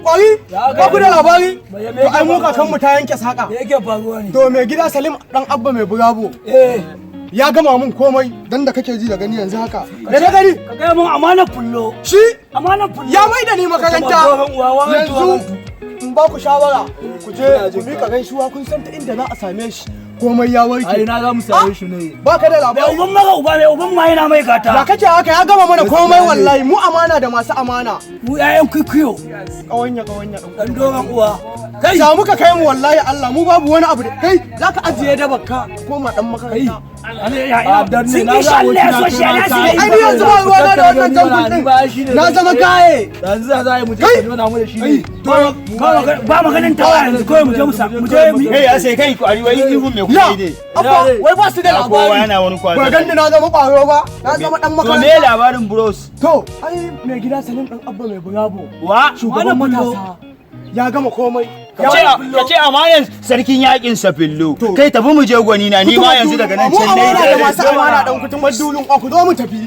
Kwari, ba ku da labari? Me To ai mu kakanmu ta yanke saka. Me yake faruwa ne? To mai gida Salim dan Abba mai Burabo ya gama mun komai dan da kake ji da gani yanzu haka. Da na gani Ka gaya mun amanar fullo. shi Amanar fullo. ya mai da ni makaranta. Yanzu in ba ku shawara, ku je ku mika gaisuwa, kun san ta inda za a same shi. Komai ya warke. Ai na za mu same shi ne. Ba ka da Mai labari. uban mara uba, mai uban ma yana mai gata. Ya kake haka? Ya gama mana komai wallahi, mu amana da masu amana. Mu 'ya'yan kwikwiyo. Kawanya kawanya dan. Dan dogon uwa. Kai. Sa muka kai mu wallahi Allah, mu babu wani abu da kai zaka ajiye da bakka koma dan makaranta. Sun ki shalle so shi ya su. Ai ni yanzu ba ruwana da wannan jangun din. Na zama gaye. Yanzu za a yi mu je Kai! ka nuna mu da shi ne. Ba maganin ta yanzu, kawai mu je mu sa mu je mu Kai ya sai kai kwari, wai ihun me kuke Ya, yi ne? abba, wai ba su da Ya kowa labari. yana wani kwazo. Ba ganni na zama ƙwaro ba, na zama dan To me makaranta. labarin, bros? To, ai mai gida Salim dan Abba mai Burabo. Wa? Shugaban matasa. Ya gama komai. Ka ce amanan sarkin yakin sa fillo. Kai, tafi mu je gwani na, ni ma yanzu daga nan Mu can amana da ne. masu amana, dan kutumar dulun ku zo mu tafi.